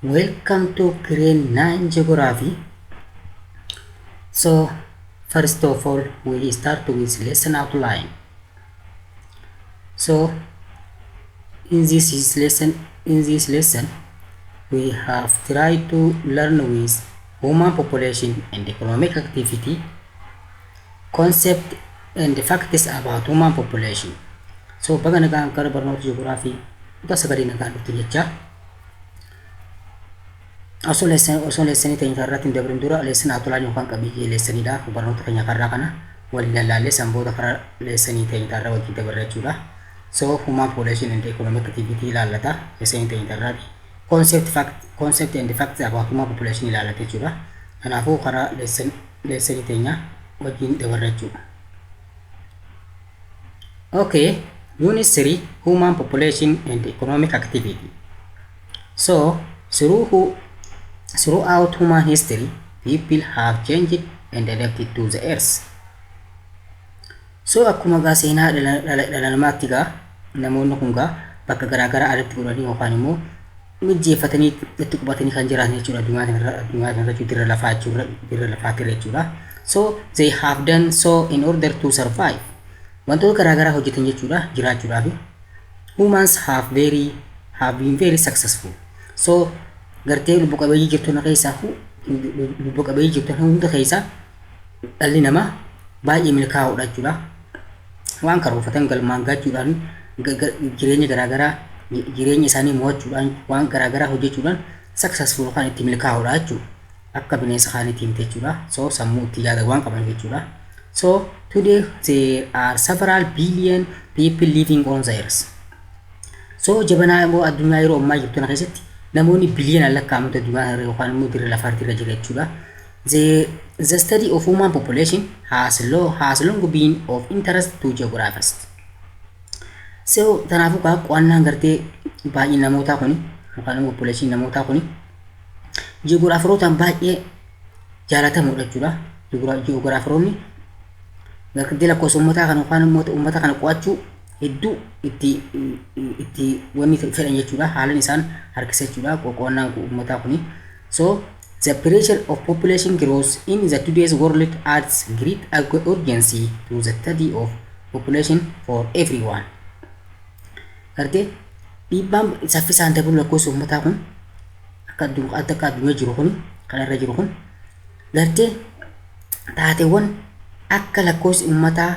Welcome to grade 9 geography. So first of all, we start with lesson outline. So in this lesson we have tried to learn with human population and economic activity, concept and facts about human population. So baga nagaan gara barnoota ji'oogiraafii kutaa sagalii nagaan dhufte jecha. Osoo lessonii teenya irratti hin dabrin dura, lesson outline yookaan qabiyyee lessoniidha. Barnoota keenya karraa kana waliin lallaallee, san booda karaa lessonii teenya irra wajjin dabarra jechuudha. So human population and economic activity ilaallata lessonii teenya irraati. Concept and facts about human population ilaallata jechuudha. Kanaafuu karaa lessonii teenya wajjin dabarra jechuudha. Okay, Unit 3, Human Population and Economic Activity. So, throughout human history, people have changed and adapted to the earth. So, akkuma gaa seenaa dhala namaatti gaa namoonni kun gaa bakka garaagaraa alatti godhanii yookaan immoo mijjeeffatanii itti qubatanii kan jiraatan jechuudha, addunyaa kanarra dirra lafaa jechuudha, dirra lafaatirra jechuudha. So, they have done so in order to survive. Wantoota garaagaraa hojjetan jechuudha jiraachuudhaaf. Humans have been very successful. So gartee lubbu qabeeyyii jirtu keessaa, lubbu qabeeyyii jirtu hunda keessaa dhalli namaa baay'ee milkaa'uudha jechuudha. Waan karoorfatan galmaan gaachuudhaan, jireenya garaagaraa, jireenya isaanii mo'achuudhaan, waan garaagaraa hojjechuudhaan successful kan itti milkaa'uudha jechuudha. Akka bineensa kaaniitti himte jechuudha. So sammuu itti yaada waan qaban jechuudha. So today there are several billion people living on the earth. So jabanaa immoo addunyaa yeroo ammaa jirtu kana keessatti namoonni biliyoonaan lakkaa'amantu addunyaa kana yookaan immoo dirra lafaarra jira jechuudha. The study of human population has long been of interest to geographers. So kanaafuu kaa qo'annaan gartee baay'een namootaa kuni yookaan immoo population namootaa kuni ji'oogiraaferootaan baay'ee jaalatamuudha jechuudha. Ji'oogiraaferoonni gartee lakkoofsa uummataa kana yookaan immoo uummata kana qo'achuu hedduu itti wanni fedhan jechuudha. Haalan isaan harkisa jechuudha qo'annaan uummataa kuni. So the pressure of population growth in the today's world adds great urgency to the study of population for everyone. Gartee dhiibbaan saffisaan dabaluu lakkoofsa uummataa kun akka addunyaa jiru kun kan irra jiru kun gartee taateewwan akka lakkoofsi uummataa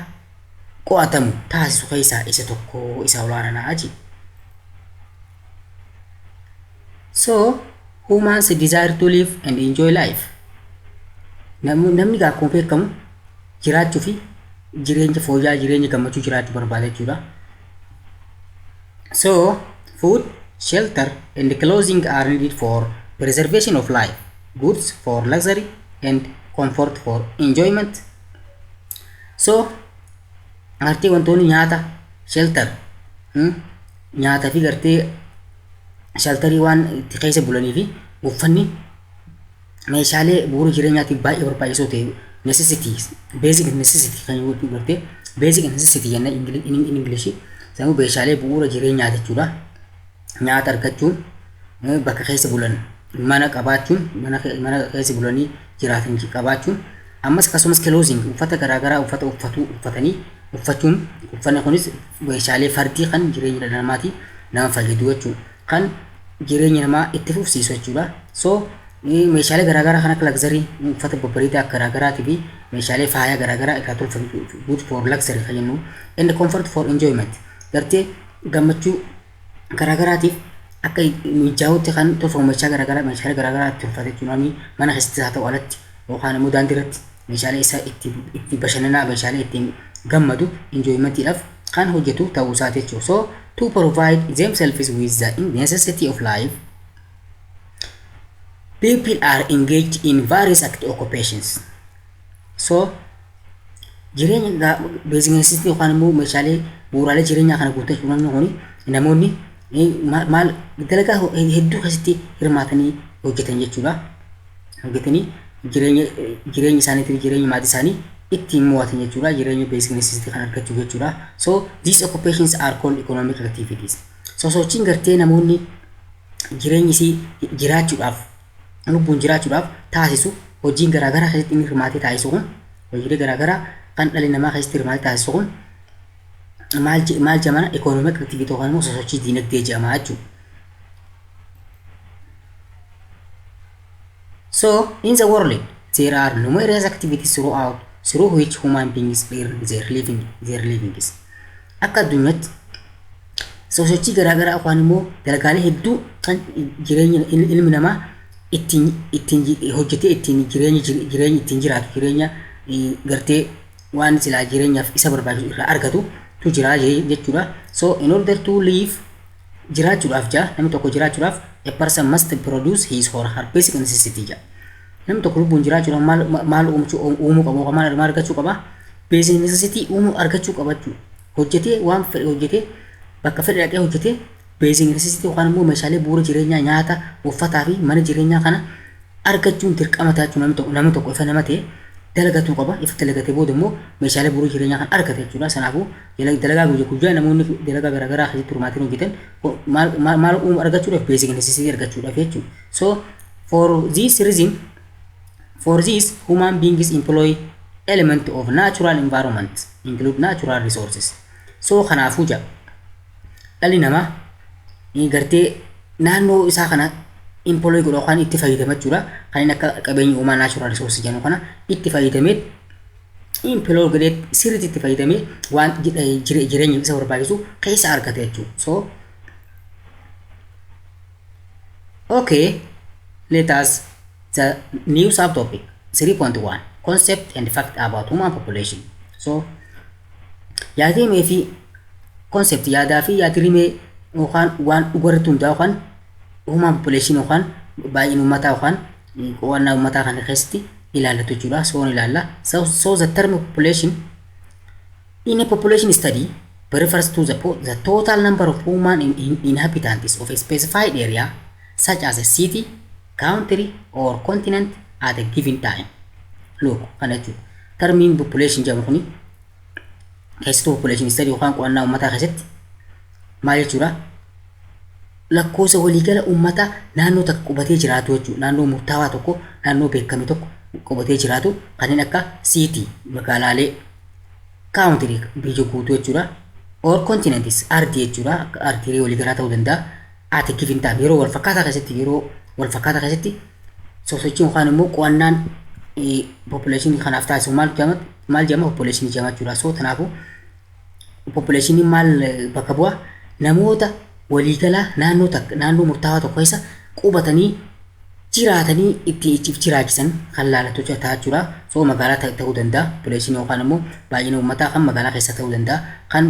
qo'atamu taasisu keessaa isa tokko, isa olaanaadha jechuudha. So humans desire to live and enjoy life. Namni akkuma beekamu jiraachuu fi jireenya fooyya'aa, jireenya gammachuu jiraachuu barbaada jechuudha. So food, shelter and clothing are needed for preservation of life, goods for luxury and comfort for enjoyment. So gartee wantoonni nyaata, shelter, nyaata fi gartee shelterii waan itti keessa bulanii fi uffanni meeshaalee bu'uura jireenyaatiif baay'ee barbaachisoo ta'e, necessity, basic necessity kan gartee basic necessity jenna in English. Sababu meeshaalee bu'uura jireenyaa jechuudha. Nyaata argachuun, bakka keessa bulan mana qabaachuun, mana keessa bulanii jiraatan qabaachuun, ammas akkasumas clothing, uffata garaagaraa, uffata uffatu, uffatanii uffachuun, uffanni kunis meeshaalee fardii kan jireenya dhala namaatiif nama fayyadu jechuudha. Kan jireenya namaa itti fufsiisu jechuudha. So meeshaalee garaagaraa kan akka luxury, uffata babbareedaa garaagaraatii fi meeshaalee faayaa garaagaraa irraa tolfamu, good for luxury kan jennu, and comfort for enjoyment, gartee gammachuu garaagaraatiif akka mijaa'utti kan tolfamu meeshaa garaagaraa, meeshaalee garaagaraa itti tolfate jechuudha. Mana keessatti haa ta'u alatti yookaan immoo daandii irratti meeshaalee isa itti bashannanaa, meeshaalee ittiin gammadu, enjoymentiidhaaf kan hojjetu ta'uu isaati jechuudha. So to provide themselves with the necessity of life, people are engaged in various occupations. So jireenya basic necessity yookaan immoo meeshaalee bu'uuraalee jireenyaa kana guuttachuu namni kuni, namoonni maal dalagaa hedduu keessatti hirmaatanii hojjetan jechuudha. Hojjetanii jireenya isaaniitiif, jireenya maatii isaanii ittiin mo'atan jechuudha. Jireenya basic necessity kan argachuuf jechuudha. So these occupations are called economic activities. So sochiin gartee namoonni Jireenyi isii jiraachuudhaaf, lubbuun jiraachuudhaaf taasisu, hojiin garaagaraa keessatti inni hirmaatee taasisu kun, hojiilee garaagaraa kan dhalli namaa keessatti hirmaatee taasisu kun maal maal jedhama? Economic activity yookaan immoo sosochii diinagdee jedhama jechuudha. So in the world there are numerous activities through which human beings earn their livings. Akka addunyaatti sosochii garaagaraa yookaan immoo dalagaalee hedduu kan jireenya ilmi namaa ittiin hojjetee ittiin jireenya ittiin jiraatu, jireenya gartee waan silaa jireenyaaf isa barbaachisu irraa argatu tu jira jechuudha. So in order to live, jiraachuudhaaf jaa, namni tokko jiraachuudhaaf, a person must produce his or her basic necessity jaa. Namni tokko lubbuun jiraachuudhaaf maal maal uumuu qaba yookaan maal argachuu qaba? Basic necessity uumuu argachuu qaba jechuudha. Hojjetee, waan fedhe hojjetee, bakka fedhe dhaqee hojjetee, basic necessity yookaan immoo meeshaalee bu'uura jireenyaa, nyaata, uffataa fi mana jireenyaa kana argachuun dirqama ta'a jechuudha. Namni tokko ifa nama ta'e dalagatuu qaba. Ifa dalagatee booda immoo meeshaalee bu'uura jireenyaa kan argata jechuudha. Sanaafuu dalagaa guyyaa guyyaa namoonni dalagaa garaagaraa keessatti hirmaatanii hojjetan maal maal uumuu argachuudhaaf? Basic necessity argachuudhaaf jechuudha. So for this reason, for this, human beings employ element of natural environment, include natural resources. So kanaafuu jaa, dhalli namaa gartee naannoo isaa kana employ godha yookaan itti fayyadama jechuudha. Kan inni akka qabeenya uumaa natural resources jennu kana itti fayyadamee, employ godhee, sirriitti itti fayyadamee waan jireenya isa barbaachisu keessa argata jechuudha. So okay, let us the new subtopic 3.1, concept and fact about human population. So yaadrimee fi concept, yaadaa fi yaadrimee yookaan waan dhugarratti hundaa'u yookaan human population yookaan baay'ina uummataa yookaan qo'annaa uummataa kana keessatti ilaallatu jechuudha. So ilaalla. So the term population in a population study refers to the total number of human inhabitants of a specified area, such as a city, country or continent, at a given time. Look, kana jechuudha. Termiin population jedhamu kuni keessattuu population study yookaan qo'annaa uummataa keessatti maal jechuudha? Lakkoofsa waliigala uummataa naannoo takka qubatee jiraatu jechuudha. Naannoo murtaawaa tokko, naannoo beekame tokko qubatee jiraatu, kanneen akka city, magaalaalee, country, biyya guutuu jechuudha. Or continents, ardii jechuudha. Ardiilee waliigalaa ta'uu danda'a. At a given time, yeroo wal fakkaataa keessatti sosochiin yookaan immoo qo'annaan population kanaaf taasisu maal jedhama? Population jedhama jechuudha. So kanaafuu population maal bakka bu'a? Namoota waliigalaa naannoo takka, naannoo murtaawaa tokko keessa qubatanii jiraatanii itti jiraachisan kan laalatu ta'a jechuudha. So magaalaa ta'uu danda'a population yookaan immoo baay'ina uummataa kan magaalaa keessa ta'uu danda'a, kan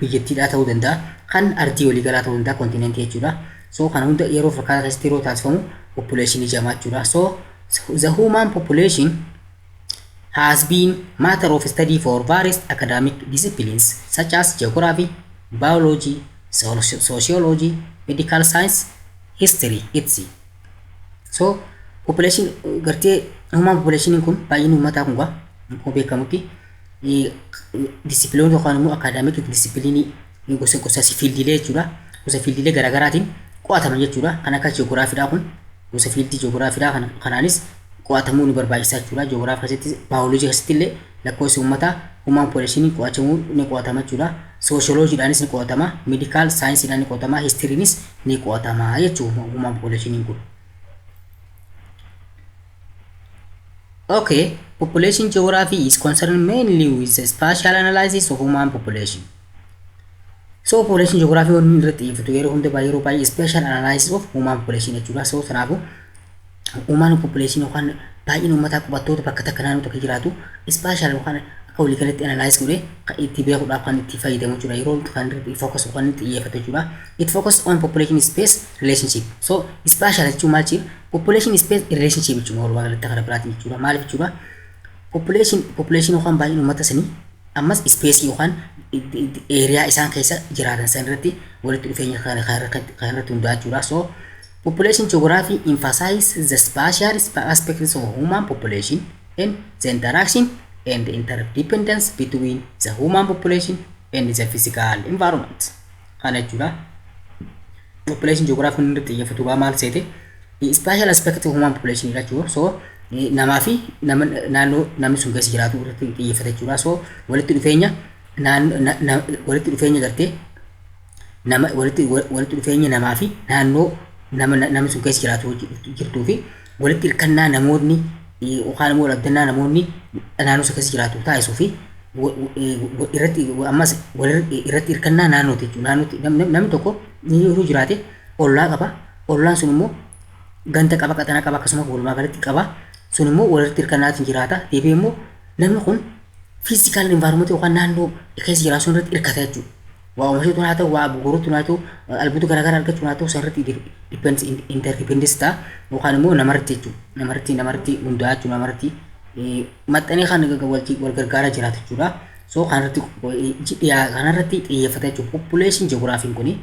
biyyattiidhaa ta'uu danda'a, kan ardii waliigalaa ta'uu danda'a, continentii jechuudha. So kana hunda yeroo fakkaataa keessatti yeroo taasifamu population jedhama jechuudha. So the human population has been matter of study for various academic disciplines such as geography, biology, sociology, medical science, history, etc. So population gartee human population kun, baay'inni uummataa kun akkuma beekamutti disciplinoota yookaan immoo academic disciplinii gosa gosa fieldiilee jechuudha. Gosa fieldiilee garaagaraatiin qo'ataman jechuudha. Kan akka ji'oogiraafiidhaa kun gosa fieldii ji'oogiraafiidhaa kanaanis qo'atamuu ni barbaachisa jechuudha. Ji'oogiraafii keessatti, baayoloojii keessatti illee lakkoofsi uummataa human population qo'atamuu ni qo'atama jechuudha. Sooshooloojiidhaanis ni qo'atama, medical scienceiidhaan ni qo'atama, historynis ni qo'atama jechuudha human population kun. Okay, population geography is concerned mainly with the spatial analysis of human population. So population geography wanni irratti xiyyeeffatu yeroo hunda yeroo baay'ee spatial analysis of human population jechuudha. So kanaafuu human population yookaan baay'ina uummataa qubattoota bakka takka, naannoo tokko jiraatu spatial yookaan akka waliigalatti analyze godhee kan itti beekuudhaaf kan itti fayyadamu jechuudha. Yeroo kan irratti focus kan itti xiyyeeffatu jechuudha. It focus on population space relationship. So spatial jechuun maal jechuudha? Population space relationship jechuudha walumaa galatti karaa biraatiin jechuudha. Maaliif jechuudha? Population yookaan baay'ina uummata sanii ammas space yookaan area isaan keessa jiraatan san irratti walitti dhufeenya kan irratti hundaa'aa jechuudha. So population geography emphasizes the spatial aspects of human population and the interaction and interdependence between the human population and the physical environment. Kana jechuudha. Population geography irratti xiyyeeffatu gaa maal seete? Spatial aspect of human population jechuudha. So namaa fi nama naannoo namni sun keessa jiraatu irratti xiyyeeffata jechuudha. So walitti dhufeenya gartee nama walitti dhufeenya namaa fi naannoo nama namni sun keessa jiraatu jirtuu fi walitti hirkannaa namoonni yookaan immoo wal namoonni naannoo sun keessa jiraatu taasisuu fi irratti ammas irratti hirkannaa naannooti jechuudha. Naannootti namni tokko yeroo jiraate ollaa qaba. Ollaan sun immoo ganda qaba, qaxana qaba, akkasumas walumaa galatti qaba. Sun immoo walitti hirkannaatiin jiraata. Deebi'ee immoo namni kun physical environment yookaan naannoo keessa jiraatu sun irratti hirkata jechuudha. Waa oomishuutu haa ta'u, waa gurguruutu haa ta'u, albuuda garaagaraa argachuun haa ta'u, san irratti interdependence ta'a yookaan immoo namarratti jechuudha. Namarratti hundaa'a jechuudha. Namarratti maxxanee kan wal gargaaraa jiraatu jechuudha. So kanarratti xiyyeeffata jechuudha. Population geography kuni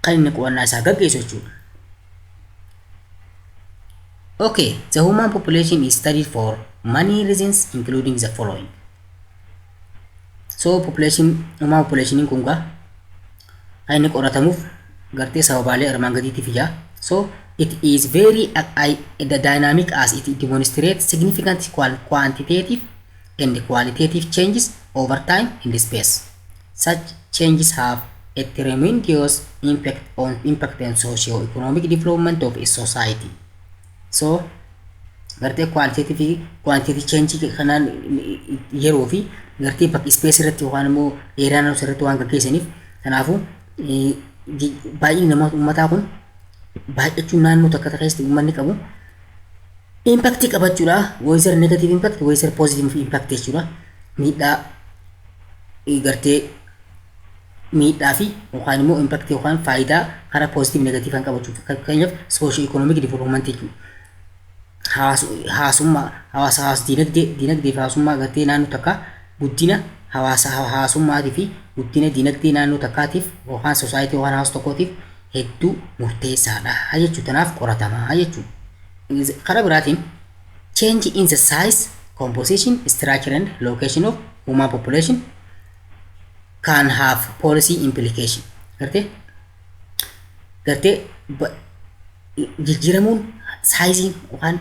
kan inni qo'annaa isaa gaggeessu jechuudha. Okay, the human population is studied for many reasons, including the following. So population, human population kun gaa kan inni qoratamuuf gartee sababaalee armaan gadiitiif ijaa. So it is very the dynamic as it demonstrates significant quantitative and qualitative changes over time in the space. Such changes have a tremendous impact on socio-economic development of a society. So gartee qualitative fi quantitative change kanaan yeroo fi gartee bakka space irratti yookaan immoo area naannoo irratti waan gaggeessaniif, kanaafuu baay'inni namoota uummataa kun baay'achuun naannoo takka keessatti uummanni qabu impact qabachuudha. Whether negative impact, whether positive impact jechuudha. Miidhaa gartee miidhaa fi yookaan immoo impact yookaan faayidaa karaa positive negative kan qabachuuf, fakkeenyaaf socio economic development jechuudha. Hawaasummaa, hawaasa, hawaas dinagdee fi hawaasummaa gartee naannoo takka, guddina hawaasa hawaasummaatii fi guddina dinagdee naannoo takkaatiif yookaan society yookaan hawaasa tokkootiif hedduu murteessaadha jechuudha. Kanaaf qoratamaa jechuudha. Karaa biraatiin, change in the size, composition, structure and location of human population can have policy implication. Gartee jijjiiramuun sizeiin yookaan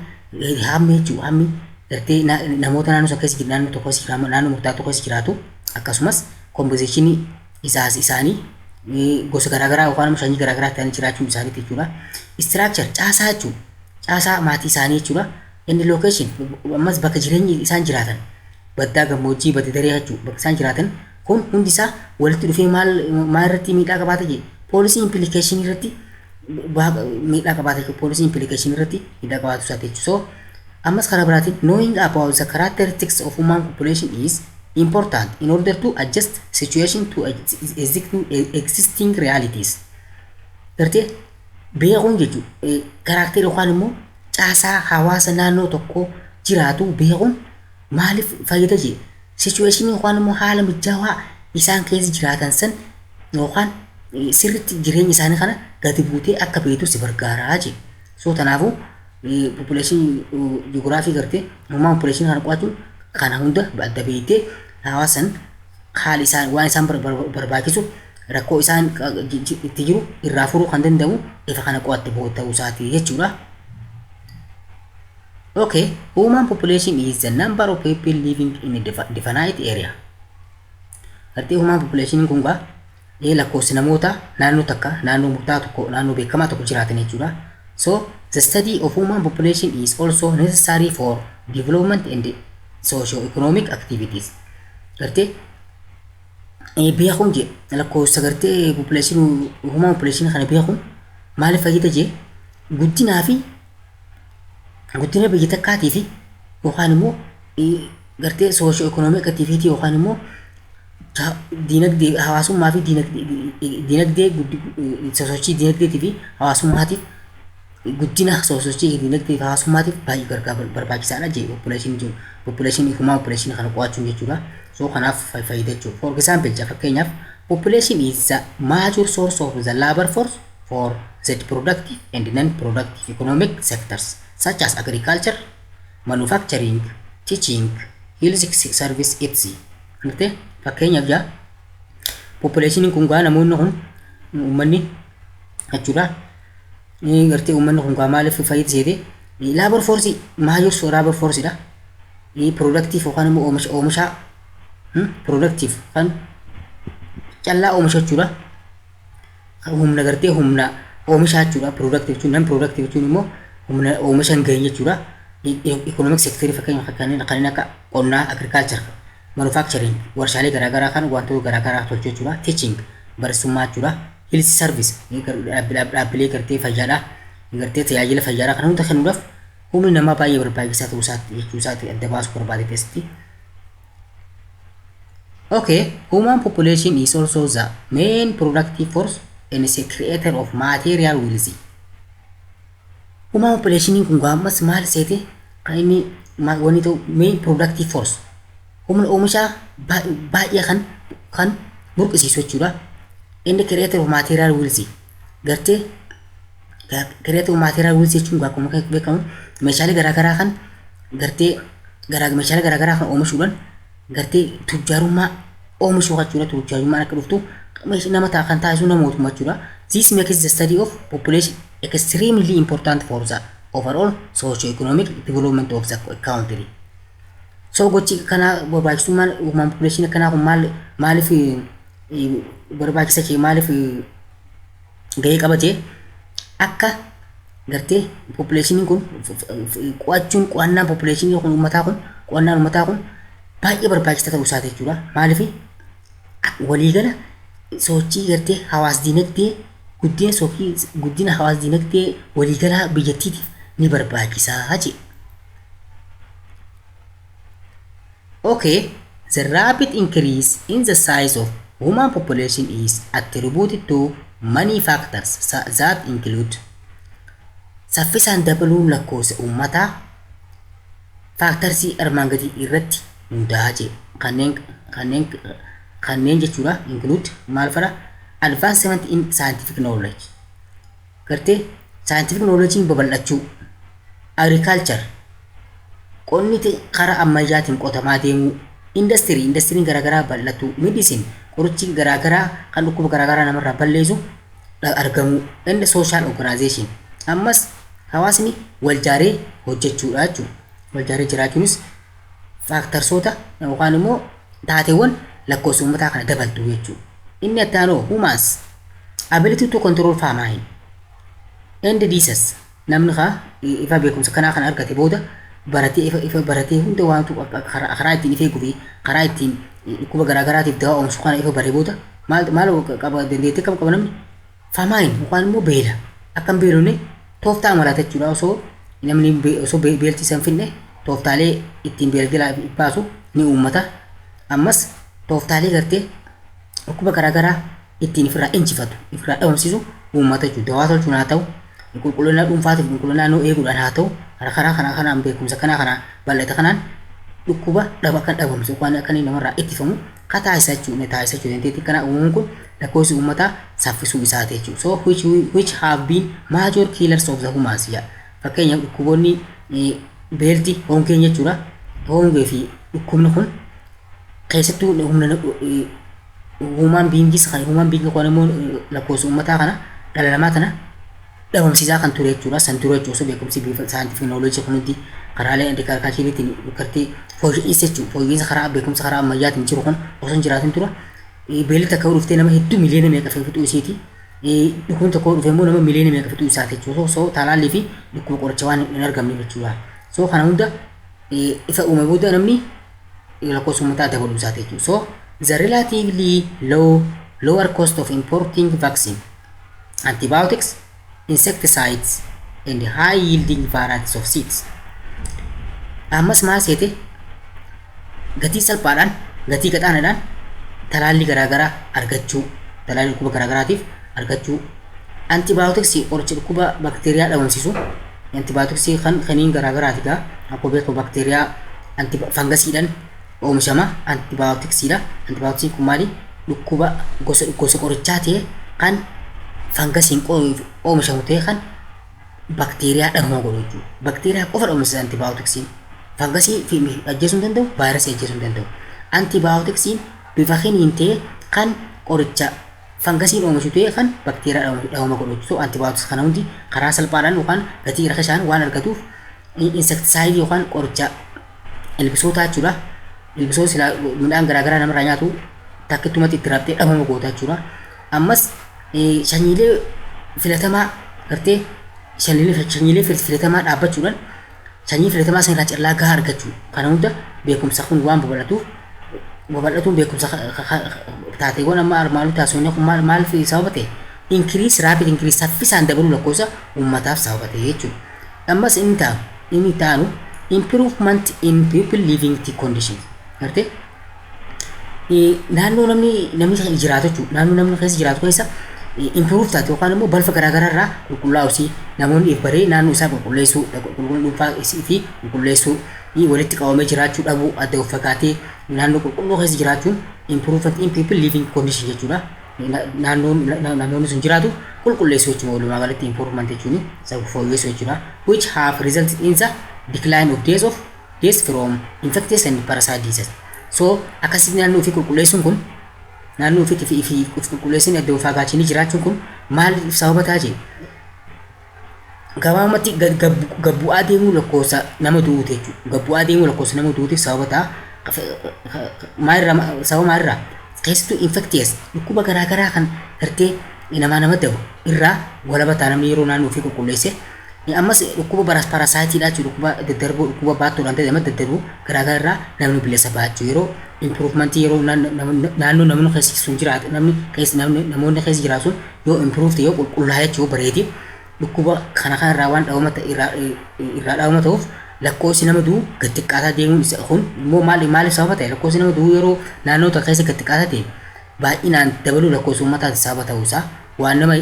hammi jechuudha, hammi gartee namoota naannoo sana keessa jiru, naannoo tokko keessa jiraatu, naannoo murtaa'aa tokko keessa jiraatu, akkasumas compositionii isaanii gosa garaagaraa yookaan immoo sanyii garaagaraa ta'anii jiraachuun isaaniiti jechuudha. Structure, caasaa jechuudha. Caasaa maatii isaanii jechuudha. Inni location ammas bakka jireenyi isaan jiraatan, baddaa, gammoojjii, badda daree jechuudha. Bakka isaan jiraatan kun hundi isaa walitti dhufee maal maal irratti miidhaa qabaata jee? Policy implication irratti miidhaa qabaata jechuudha. Policy implication irratti miidhaa qabaatu isaati jechuudha. So ammas karaa biraatiin, knowing about the characteristics of human population is important in order to adjust situation to existing realities. Gartee beekuun jechuudha, character yookaan immoo caasaa hawaasa naannoo tokko jiraatu beekuun maaliif fayyada jee? Situation yookaan immoo haala mijaawaa isaan keessa jiraatan san yookaan sirriitti jireenya isaanii kana gadi buutee akka beektu si gargaaraa jee. So kanaafuu population geography gartee human population kana qo'achuun kana hunda adda beektee hawaasan haala isaan waan isaan barbaachisu, rakkoo isaan itti jiru irraa furuu kan danda'u ifa kana qo'atte ta'uu isaati jechuudha. Okay, human population is the number of people living in a definite area. Gartee human population kun gaa lakkoofsi namoota naannoo takka, naannoo murtaa'aa tokko, naannoo beekamaa tokko jiraatan jechuudha. So the study of human population is also necessary for development and socio-economic activities. Gartee beekuun jee, lakkoofsa gartee population, human population kana beekuun maaliif fayyada jee? Guddinaa fi guddina biyya takkaatii fi yookaan immoo gartee socio economic activity yookaan immoo diinagdee hawaasummaa fi diinagdee, sosochii diinagdeetii fi hawaasummaatiif, guddina sosochii diinagdee fi hawaasummaatiif baay'ee gargaar barbaachisaadha jee population jiru, population, human population kana qo'achuun jechuudha. So kanaaf fayyada jechuudha. For example, fakkeenyaaf, population is the major source of the labor force for the productive and non-productive economic sectors such as agriculture, manufacturing, teaching, health service, etc. Gartee fakkeenyaaf jaa, populationiin kun gaa namoonni kun uummanni Jechuudha. Gartee uummanni kun maaliif fayyada seete? Labor force, major labor force dha. Productive yookaan immoo oomisha oomishaa, productive kan callaa oomisha jechuudha. Humna gartee humna oomishaa jechuudha. Productive jechuun, non productive jechuun immoo humna oomisha hin gahin jechuudha. Economic sector, fakkeenyaaf kanneen akka qonnaa, agriculture, manufacturing, warshaalee garaagaraa kan wantoota garaagaraa tolchuu jechuudha. Teaching, barsiisummaa jechuudha. Health service, dhaabbilee gartee fayyaadha. Gartee tajaajila fayyaadha kan hunda kennuudhaaf humni namaa baay'ee barbaachisaa ta'uu isaatti jechuu isaatti adda baasuu barbaade keessatti. Okay, human population is also the main productive force and is a creator of material wealth. Human population kun ammas maal seete? Kan inni wanni ta'u main productive force, humna oomishaa baay'ee kan burqisiisu jechuudha. Inni creator of material wealth, gartee creator of material wealth jechuun akkuma beekamu meeshaalee garaagaraa kan gartee meeshaalee garaagaraa kan oomishuudhaan gartee tujjaarummaa oomishuu jechuudha. Tujjaarummaan akka dhuftu nama ta'a kan taasisu nama mootummaa jechuudha. This makes the study of population extremely important for the overall socio-economic development of the country. So gochi kana barbaachisummaan human population kanaa kun maal, maaliif barbaachisa kee, maaliif gahee qabate? Akka gartee populationiin kun qo'achuun, qo'annaan populationii kun uummataa kun, qo'annaan uummataa kun baay'ee barbaachisaa ta'uu isaati jechuudha. Maaliif? Waliigala sochii gartee hawaas dinagdee, guddina sochii, guddina hawaas dinagdee waliigalaa biyyattiitiif ni barbaachisaa jedhe. Okay, the rapid increase in the size of human population is attributed to many factors that include: saffisaan dabaluun lakkoofsa uummataa factorsii armaan gadii irratti hundaa'a jedhe. Kanneen jechuudha. Include maal fara? Advancement in scientific knowledge, gartee scientific knowledge babal'achuu, agriculture, qonni karaa ammayyaatiin qotamaa deemuu, industry, industiriin garaagaraa bal'atu, medicine, qorichi garaagaraa kan dhukkuba garaagaraa namarraa balleessu argamuu, and social organization, ammas hawaasni wal jaaree hojjechuudha jechuudha. Wal jaaree jiraachuunis factorsoota yookaan immoo taateewwan lakkoofsa uummataa kana dabaltu jechuudha. Inni itti aanu humans ability to control famine and diseases. Namni kaa ifa beekumsa kanaa kana argate booda, baratee, ifa baratee hunda waantu karaa ittiin ifa eeguu fi karaa ittiin dhukkuba garaagaraatiif dawaa oomishu kana ifa baree booda maal maal qaba? Dandeettii qaba namni famine yookaan immoo beela akka hin beelofne tooftaa amalata jechuudha. Osoo namni osoo beelti isa hin finne tooftaalee ittiin beela jalaa baasu ni uummata. Ammas tooftaalee gartee dhukkuba garaagaraa ittiin ofirraa injifatu, ofirraa dhabamsiisu uummata jechuudha. Dawaa tolchuun haa ta'u, qulqullina dhuunfaatiif qulqullina naannoo eeguudhaan haa ta'u, karaa kana kanaan beekumsa kanaa kana bal'ate kanaan dhukkuba dhaba kan dhabamsu waan akka inni namarraa ittifamu ka taasisa jechuudha, taasisa jechuudha. Dandeettii kana uumuun kun lakkoofsi uummataa saffisuu isaati jechuudha. So which have been major killers of the humans jedha. Fakkeenyaaf dhukkuboonni beelti, hongeen jechuudha. Hongee fi dhukkubni kun keessattuu humna human beingis kan human being kun immoo lakkoofsa uummataa kana, dhala namaa kana dhabamsiisaa kan ture jechuudha. San dura jechuudha, osoo beekumsi bifa scientific knowledge kun hundi karaalee agricultureiitiin gartee fooyya'insa jechuudha. Fooyya'insa karaa beekumsa karaa ammayyaatiin jiru kun osoo hin jiraatin tura. Beelli takka dhuftee nama hedduu miliyoona meeqa fixuu isiiti. Dhukkubni tokko dhufee immoo nama miliyoona meeqa fixuu isaati jechuudha. So talaallii fi dhukkuba qoricha waan hin argamne jechuudha. So kana hunda ifa uume booda namni lakkoofsa uummataa dabaluu isaati jechuudha. So the relatively lower cost of importing vaccine, antibiotics, insecticides and high yielding varieties of seeds. Ammas maal seete? Gatii salphaadhaan, gatii gadaanaadhaan talaallii garaagaraa argachuu, talaallii dhukkuba garaagaraatiif argachuu, antibioticsii, qoricha dhukkuba bakteeriyaa dhabamsiisu, antibioticsii kan kaniin garaagaraati gaa. Akkuma beekamu bakteeriyaa fangasiidhaan oomishama antibioticsiidha. Antibioticsiin kun maali? Dhukkuba gosa qorichaa ta'e kan fangasiin oomishamu ta'e kan bakteeriyaa dhabama godhu jechuudha. Bakteeriyaa qofa dhabamsiisa antibioticsiin. Fangasii ajjeesuu hin danda'u, vaayirasii ajjeesuu hin danda'u. Antibioticsiin bifa kiniin ta'e kan qoricha Fangasiin oomishu ta'e kan bakteeriyaa dhabama godhu. So antibiotics kana hundi karaa salphaadhaan yookaan gatii rakashaan waan argatuuf insecticide yookaan qoricha ilbisootaa jechuudha. Ilbisoota silaa midhaan garaagaraa namarraa nyaatu takkittumatti itti rabtee dhabama goota jechuudha. Ammas sanyiilee filatamaa gartee sanyiilee filatamaa dhaabbachuudhaan sanyii filatamaa san irraa callaa gahaa argachuu kana hunda beekumsa kun waan babal'atuuf babal'atuun beekumsa taateewwan amma armaan taasifamne kun maal maal sababa ta'e? Increase, rapid increase, saffisaan dabaluu lakkoofsa uummataaf sababa ta'e jechuudha. Ammas inni ta'anu improvement in people living conditions gartee naannoo namni jiraatu jechuudha. Naannoo namni keessa jiraatu keessa improve taate yookaan immoo balfa garaagaraa irraa qulqullaa'usi namoonni if baree naannoo isaa qulqulleessuu, qulqullina dhuunfaa isii fi qulqulleessuu, walitti qabamee jiraachuu dhabuu, adda of fagaatee naannoo qulqulluu keessa jiraachuun improvement in people living condition jechuudha. Naannoo namoonni sun jiraatu qulqulleessuu jechuudha. Walumaa galatti improvement jechuun isa fooyyessuu jechuudha. Which have resulted in the decline of days of deaths from infectious and parasite diseases. So akkasitti naannoo ofii qulqulleessuun kun, naannoo ofiitti fi of qulqulleessuun, adda of fagaachanii jiraachuun kun maal sababa ta'a jee? Gabaabumatti gabbu'aa deemuu lakkoofsa nama du'uuti jechuudha. Gabbu'aa deemuu lakkoofsa nama du'uutiif sababa ta'a. Maalirraa? Sababa maalirraa? Keessattuu infectious, dhukkuba garaagaraa kan gartee namaa nama dabu irraa walaba ta'a namni yeroo naannoo ofii qulqulleesse. Ammas dhukkuba parasiteiidha jechuudha. Dhukkuba daddarboo, dhukkuba baattoodhaan ta'e nama daddarbu garaagaraa irraa namni bilisa ba'a jechuudha. Yeroo improvementii, yeroo naannoo namni keessa sun jiraatu, namni keessa namoonni keessa jiraatu sun yoo improve ta'e, yoo qulqullaa'e jechuudha, bareedee dhukkuba kana kanarraa waan dhabama irraa dhabama ta'uuf lakkoofsi nama du'u gad xiqqaataa deemuun isa kun immoo maaliif sababa ta'e? Lakkoofsi nama du'u yeroo naannoo tokko keessa gad xiqqaataa ta'e baay'inaan dabaluu lakkoofsa uummataati sababa ta'uusaa waan nama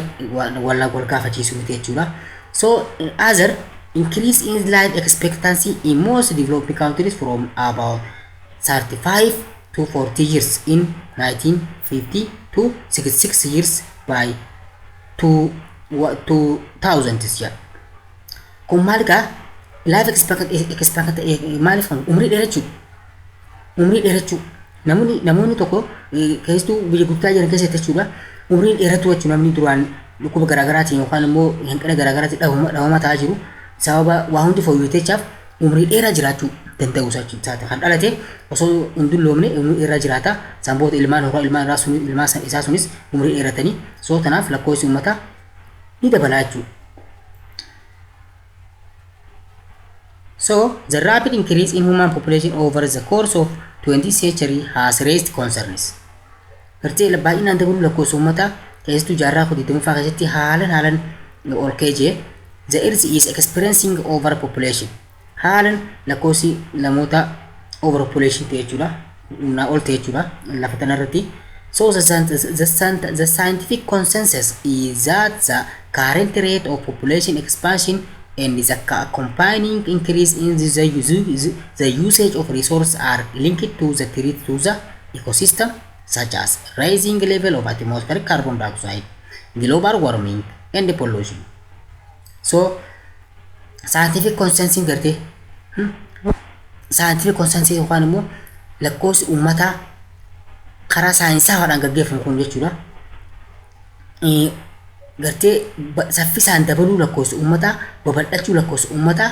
wal gaafachiisu miti jechuudha. So other increase in life expectancy in most developing countries from about 35 to 40 years in 1950 to 66 years by 2000 jedha. Kun maal gaa? Life expectancy maaliif kan umrii dheerachuu, umrii dheerachuu namoonni tokko keessattuu biyya guddaa jiran keessatti jechuudha, umriin dheeratu jechuudha. Namni duraan dhukkuba garaagaraatiin yookaan immoo hanqina garaagaraatiin dhabama ta'aa jiru sababa waa hundi fooyya'echaaf umrii dheeraa jiraachuu danda'u isaati. Kan dhalate osoo hin dulloomne umrii dheeraa jiraata. Sanboota ilmaan horaa, ilmaan irraa sun, ilmaan isaa sunis umrii dheeratanii, so tanaaf lakkoofsi uummataa ni dabala jechuudha. So, the rapid increase in human population over the course of 20th century has raised concerns. Gartee baay'inaan dabaluu lakkoofsa uummataa keessattuu jaarraa 20ffaa keessatti haalan ol ka'ee jee. The earth is experiencing overpopulation. Haalan lakkoofsi namoota overpopulation ta'e jechuudha. Humnaa ol ta'e jechuudha lafa tanarratti. So the scientific consensus is that the current rate of population expansion and the accompanying increase in the usage of resources are linked to the threat to the ecosystem, such as rising level of atmospheric carbon dioxide, global warming and pollution. So scientific consensus gartee scientific consensus yookaan immoo lakkoofsi uummataa karaa saayinsaawwaadhaan gaggeeffamu kun jechuudha. Gartee saffisaan dabaluu lakkoofsa uummataa, babal'achuu lakkoofsa uummataa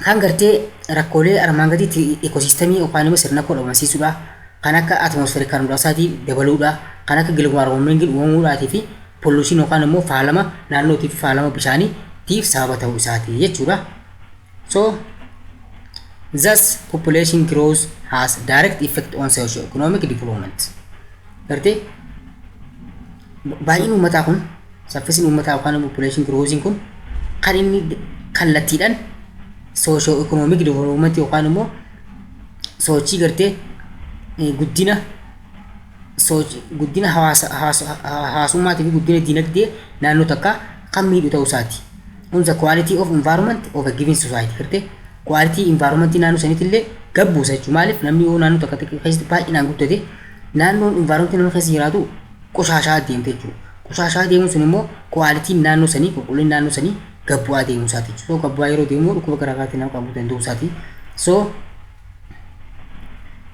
kan gartee rakkoolee armaan gadiitti ecosystemii yookaan immoo sirna koo dhabamsiisuudha. Kan akka atmospheric carbon dioxide dabaluudha. Kan akka global warming uumamuudhaatii fi pollution yookaan immoo faalama naannootii fi faalama bishaaniitiif sababa ta'uu isaati jechuudha. So thus population growth has direct effect on socio-economic development. Gartee baay'inni uummataa kun, saffisni uummataa yookaan population growth kun kan inni kallattiidhaan socio-economic development yookaan immoo sochii gartee guddina hawaasummaatii fi guddina dinagdee naannoo takkaa kan miidhu ta'uu isaati. On the quality of environment of a given society, gartee quality environment naannoo saniitti illee gabbuusa jechuudha. Maaliif? Namni yoo naannoo takka keessatti baay'inaan guddate naannoon environment nama keessa jiraatu qoshaashaa deemte jechuudha. Qoshaashaa deemuun sun immoo qualityn naannoo sanii, qulqullinni naannoo sanii gabbu'aa deemuu isaati jechuudha. So gabbu'aa yeroo deemu dhukkuba garaagaraatiin nama qabuu danda'uu isaati. So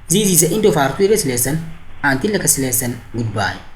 this is the end of our today's lesson. Until next lesson, goodbye.